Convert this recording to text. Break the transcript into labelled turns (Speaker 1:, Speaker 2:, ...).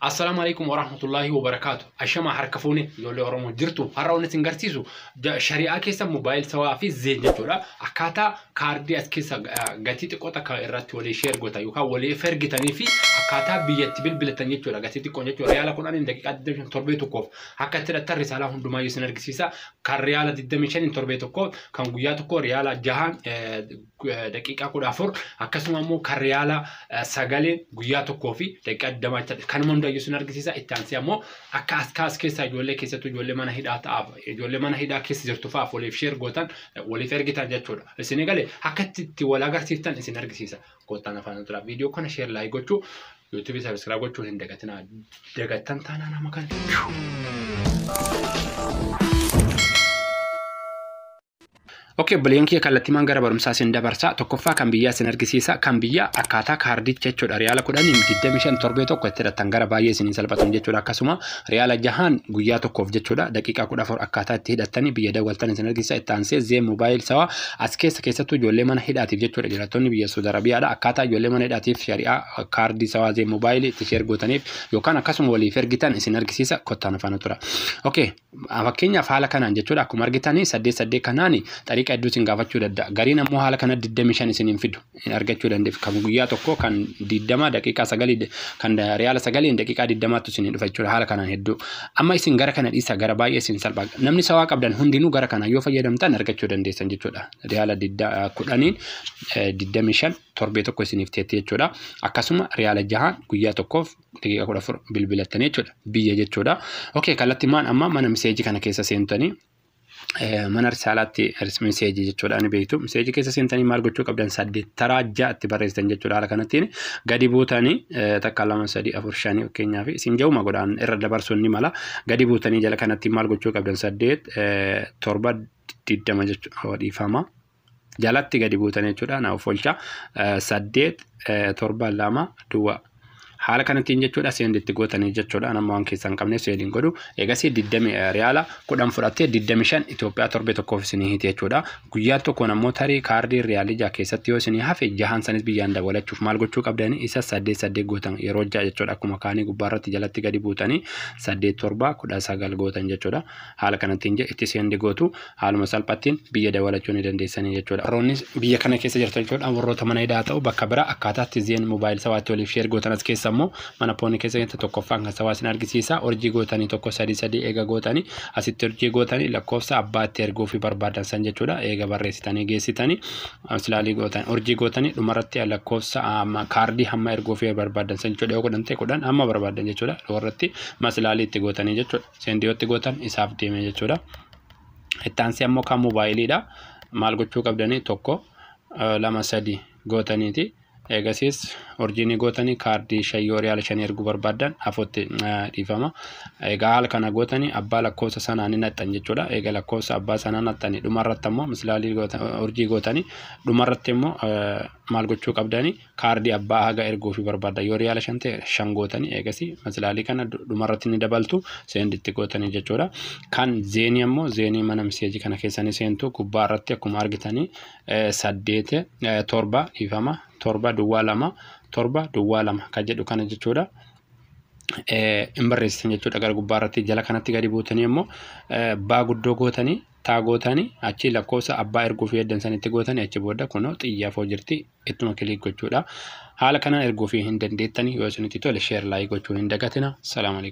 Speaker 1: Assalaamu alaikum warahmatullahi wabarakaatu. Ashama harka fuune ijoollee Oromoo jirtu. Har'a wanti isin garsiisu shari'aa keessa moobaayil sawaa fi Zain jechuudha. Akkaataa kaardii as keessa gatii xiqqoo takka irratti walii share goota yookaan walii ergitanii fi akkaataa biyyatti bilbilatan jechuudha. Gatii xiqqoon jechuudha. Riyaala 10 daqiiqaa 25 torbee tokkoof akka itti hidhattan risaalaa hundumaayyuu isin argisiisa. Kan riyaala 25 torbee tokkoof, kan guyyaa tokko riyaala 6 daqiiqaa 14, akkasuma immoo kan riyaala 9 guyyaa tokkoo fi daqiiqaa 20 kanuma hundayyuu isin argisiisa. Itti aansee ammoo akka as kaas keessaa ijoollee keessattuu ijoollee mana hidhaa ta'aaf, ijoollee mana hidhaa keessa jirtu fa'aaf waliif share gootan, waliif ergitan jechuudha. Isin galee akka itti wal agarsiiftan isin argisiisa. Koottaan afaan turaa viidiyoo kana share like gochuu, yuutuubii subscribe gochuu hin dagatinaa. Dagattan taanaan nama kana. Okay, obboleeyyan kiyya, kallattiimaan gara barumsaa isin dabarsa. Tokkoffaa kan biyyaa isin argisiisa. Kan biyyaa akkaataa kaardicha jechuudha. Riyaala 10 25 torbee tokko itti hidhattan gara baay'ee isiniin salphatan jechuudha. Akkasuma riyaala 6 guyyaa tokkoof jechuudha. Daqiiqaa 14 akkaataa itti hidhattanii biyya dawwaltan isin argisiisa. Itti aansee Zain moobaayil sawaa as keessa keessattuu ijoollee mana hidhaatiif jechuudha. Jiraattonni biyya Saudi Arabiyaadha. Akkaataa ijoollee mana hidhaatiif shari'aa kaardii sawaa Zain moobaayilii itti share gootaniif yookaan akkasuma waliif ergitan isin argisiisa. Kottaan afaan tura. Okay, fakkeenyaaf haala kanaan jechuudha. Akkuma argitanii 8 8 kanaan xariiqa hedduu isin gaafachuu danda'a. Gariin ammoo haala kana 25 isiniin fidu argachuu dandeef. Kan guyyaa tokko kan 20 daqiiqaa 9, kan riyaala 9 daqiiqaa 20tti isin dhufa jechuudha. Haala kanaan hedduu. Amma isin gara kana dhiisa, gara baay'ee isin salphaa. Namni sawaa qabdan hundinuu gara kana yoo fayyadamtan argachuu dandeessan jechuudha. Riyaala 10 25 torbee tokko isiniif teetti jechuudha. Akkasuma riyaala 6 guyyaa tokkoof daqiiqaa 14 bilbilattanii jechuudha. Biyya jechuudha. Okay, kallattiimaan amma mana miseejii kana keessa seentanii, mana risaalaatti miseejii jechuudha ni beektu. Miseejii keessa seentanii maal gochuu qabdan? 8 taraa 6tti barreessitan jechuudha. Haala kanattiin gadi buutanii 1 2 3 4 5 fakkeenyaaf isin ja'uma godhaan irra dabarsuun ni mala. Gadi buutanii jala kanatti maal gochuu qabdan? 8 7 20 jechuudha, dhiifama. Jalatti gadi buutanii jechuudha. Naaf oolcha 8 7 2 duwwaa. Haala kanattiin jechuudha send itti gootanii jechuudha. Nama waan keessaa hin qabne send iin godhu. Eegasii 20 riyaala 10 fudhattee 25 Itoophiyaa torbee tokkoof isinii hiti jechuudha. Guyyaa tokkoon ammoo tarii kaardii riyaalii 6 keessatti yoo isinii hafe, jahan sanis biyyaan dabalachuuf maal gochuu qabdanii? Isa 8 8 gootan yeroo 6 jechuudha. Akkuma kaanii gubbaarratti jalatti gadi buutanii 8 7 19 gootan jechuudha. Haala kanattiin itti send gootu, haaluma salphaattiin biyya dabalachuu ni dandeessanii jechuudha. Warroonni biyya kana keessa jirtan jechuudha, warroota mana hidhaa ta'u bakka bira akkaataatti Zain moobaayil sawaatti waliif share gootan as keessa immoo mana poonii keessa jirtu tokkoffaan kan sawaa isin argisiisa. Urjii gootanii 1 3 3 eega gootanii, asitti urjii gootanii lakkoofsa abbaa itti erguu fi barbaadan san jechuudha. Eega barreessitanii geessitanii silaalii gootan, urjii gootanii dhumarratti lakkoofsa kaardii hamma erguu fi barbaadan san jechuudha. Yoo 10 ta'e 10 hamma barbaadan jechuudha. Dhumarratti masilaalii itti gootanii jechuudha. Send itti gootan isaaf deeme jechuudha. Itti aansee ammoo kan moobaayiliidha. Maal gochuu qabdanii? 1 2 3 gootaniiti. Eegasiis urjii gootanii kaardii 5 yoo riyaala 5 erguu barbaadan afotti dhiifama. Egaa haala kana gootanii abbaa lakkoofsa sanaa ni naxxan jechuudha. Egaa lakkoofsa abbaa sanaa naxxanii dhumarratti ammoo mislaalii urjii gootanii dhumarratti immoo maal gochuu qabdanii? Kaardii abbaa haga erguu fi barbaadan yoo riyaala 5 ta'e 5 gootanii eegasii mislaalii kana dhumarratti ni dabaltu, send itti gootanii jechuudha. Kan zeenii ammoo zeenii mana miseejii kana keessanii seentu, gubbaa irratti akkuma argitanii 8 7 dhiifama 7 duwwaa 2 7 duwwaa 2 kan jedhu kana jechuudha. Hin barreessitan jechuudha gara gubbaa irratti. Jala kanatti gadi buutanii immoo baa guddoo gootanii taa gootanii achi lakkoofsa abbaa erguu fi eddan sanitti gootanii achi booda kunoo xiyyaafoo jirti ittuma click gochuudha. Haala kanaan erguu fi hin dandeettanii. Yoo isinitti tole share like gochuu hin dagatina. Salaam alaikum.